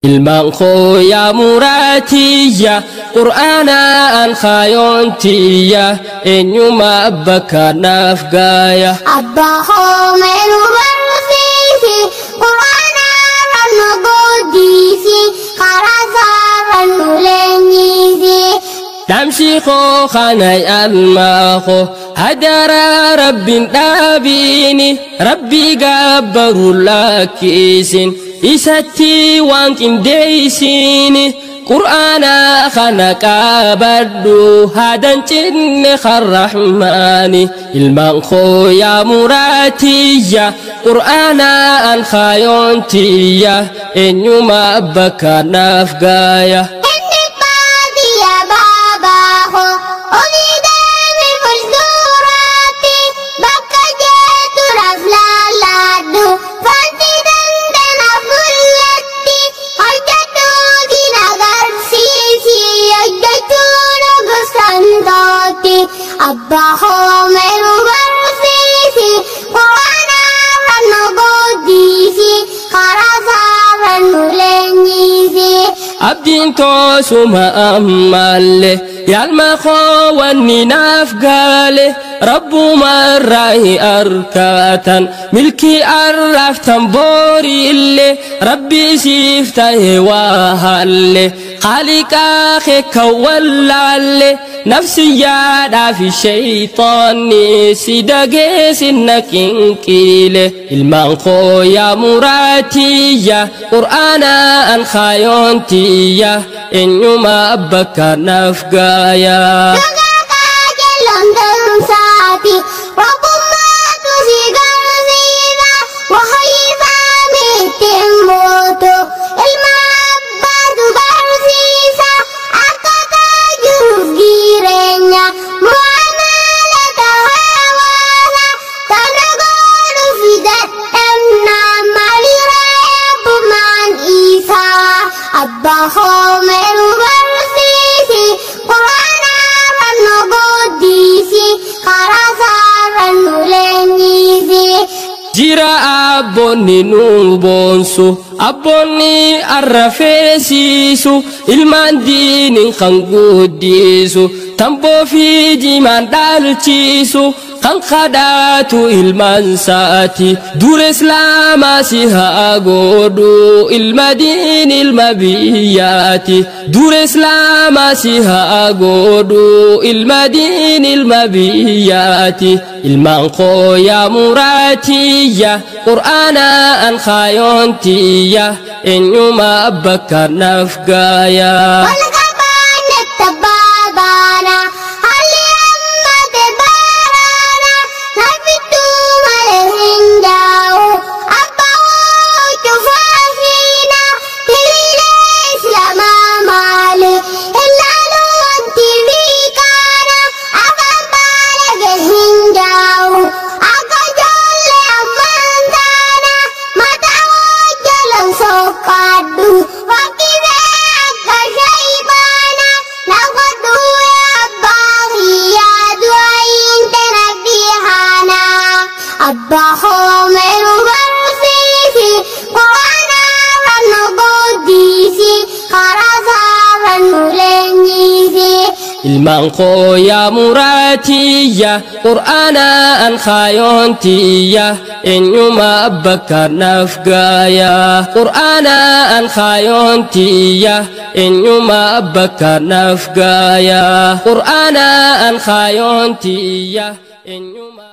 Ilmaan koo yaa muraatiyya qur'aanaan kaayontiyya eenyuma bakka naaf gaaya. Abbaa hoomee nu barsiisi, qur'aanarra nu guddisi, karaa isaarra nu leenjisi. Dhaamsi koo kana almaa koo hadaraa rabbiin dhaabiini rabbi gabbaru lakkisin isatti waan qindeessini qur'aana kana qabadhu hadan cinne karrahmaani. Ilmaan koo yaa muraatiyya qur'aanaan kaayontiyya eenyuma bakka naaf gaaya. Inni baadiyyaa baabaa koo olii deemi fuulduraatti bakka jettu naaf laallaadhu wanti dandanaaf mul'atti hojjedhu diina agarsiisi hojjechuu nu gosantooti. Abbaa hoomee nu barsiisi, qur'aanarra nu guddisi, karaa isaarra nu leenjisi. Abdiin toosuma ammallee yaalma koo wanni naaf gaale rabbuma irraa argatan milkii arraaftan booriillee rabbi siif ta'e waa haalle haaliqaa kee kan wallaalle nafsiyyaadhaa fi shayxaanni si dageessinna qinqiile. Ilmaan koo yaa muraatiyya qur'aanaan kaayontiyya eenyuma bakka naaf gaaya. Dhagaa qajeeloon deemsaati, rabbummaatu si garsiisa, wahayisaa miti mootu, ilma abbaatu barsiisa, akkaataa jiruuf jireenya, mu'amalata hawaasa, tana godhuuf dadhabna maalirraa eebbumaan isaa. Abbaa hoomee nu barsiisi, qur'aanarra nu guddisi, karaa isaarra nu leenjisi. Jira abboonni nu boonsu abboonni arrafeesiisu ilmaan diiniin kan guddisu tamboo fi jimaan dhaalchiisu kan kadhaatu ilmaan saati dura islaamaa si haa godhu ilma diin ilma biyyaati dura islaamaa si haa godhu ilma diin ilma biyyaati. Ilmaan koo yaa muraatiyya qur'aanaan kaayontiyya eenyuma bakka naaf gaaya. Wal qabaanne tabaabaana, haalli hammate baaraana, nafittuu malee hin jaa'u, abbaa hojii faafiina, hiriiree islaamaa maali, ilaaluu wanti biikaana, afaan baala hin jaa'u, akka ijoollee ammaan taana, mataa hojjelan soqqaadhu, fakkisee akka shaybaana, na godhu abbaa kiyyaa du'a intana dhihaana. Abbaa hoomee nu barsiisi, qur'aanarra nu guddisi, karaa isaarra nu leenjisi. Ilmaan koo yaa muraatiyya qur'aanaan kaayontiyya eenyuma bakka naaf gaaya. Qur'aanaan kaayontiyya eenyuma bakka naaf gaaya. Qur'aanaan kaayontiyya eenyuma.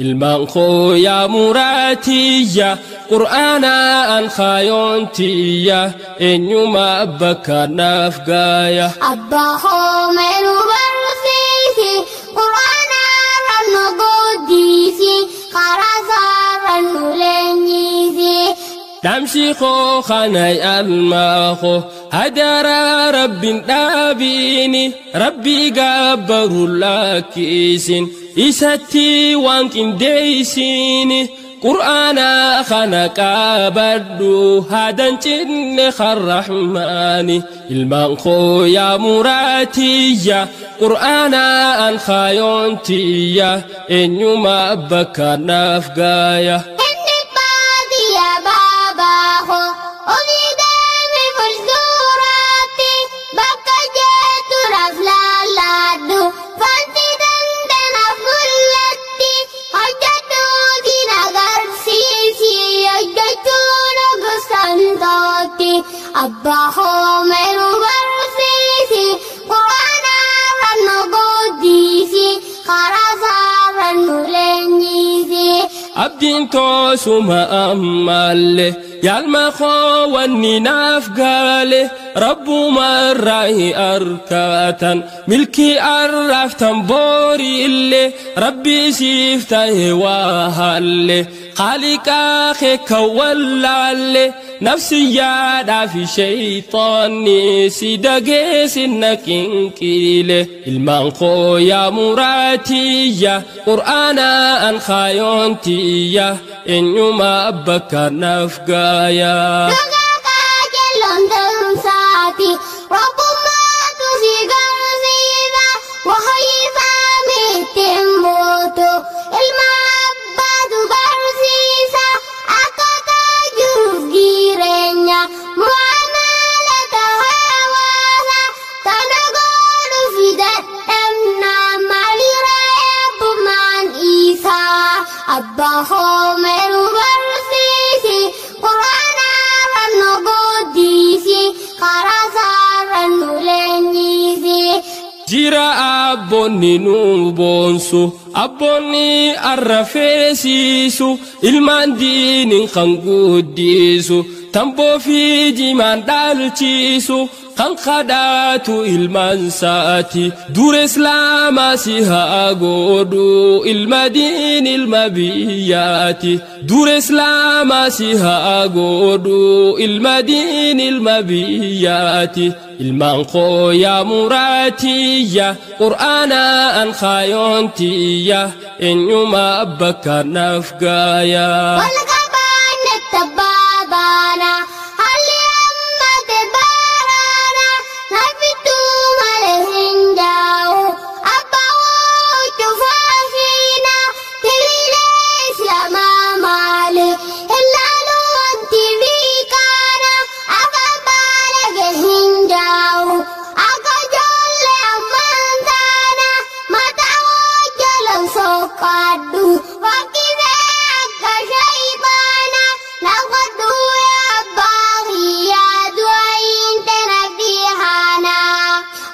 Ilmaan koo yaa muraatiyya qur'aanaan kaayontiyya eenyuma bakka naaf gaaya. Abbaa hoomee nu barsiisi, qur'aanarra nu guddisi, karaa isaarra nu leenjisi. Dhaamsi koo kana almaa koo hadaraa rabbiin dhaabiini rabbi gabbaru lakkisin isatti waan qindeessini qur'aana kana qabadhu hadan cinne karrahmaani. Ilmaan koo yaa muraatiyya qur'aanaan kaayontiyya eenyuma bakka naaf gaaya. Inni baadiyyaa baabaa koo olii deemi fuulduraatti. Abbaa hoomee nu barsiisi quraana nu guddisi karaa saarra nu leenjisi. Abdiin toosuma ammallee yaalma koo wanni naaf gaale rabbuma irraa arkatan milkii arraaftan boori illee rabbi siif ta'e waa haalle خالقا خك واللال نفسي يا في شيطاني سيدقي سنكين المانقو يا مراتي يا قرآنا أن خايونتي يا إنما أبكى نفقايا Abbaa hoomee nu barsiisi quraana nu guddisi karaa saarra nu leenjisi. Jira abboonni nu boonsu abboonni arrafeesiisu ilmaan diiniin kan guddisu tamboo fi jimaan dhaalchiisu kan kadhaatu ilmaan saati dura islaamaa si haa godhu ilma diin ilma biyyaati dura islaamaa si haa godhu ilma diin ilma biyyaati ilmaan koo yaa muraatiyya qur'aana an kaayontiyya eenyuma bakka naaf gaayaa.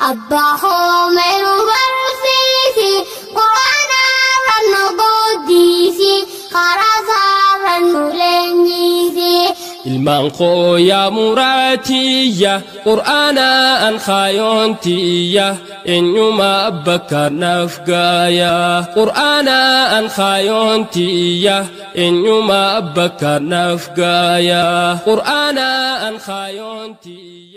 Abbaa hoomee nu barsiisi quraana nu guddisi karaa saarra nu leenjisi. Ilmaan koo yaa muraatiyya qur'aana an kaayontiyya eenyuma bakka naaf gaayaa qur'aana an kaayontiyya eenyuma bakka naaf gaayaa qur'aana an kaayontiyya.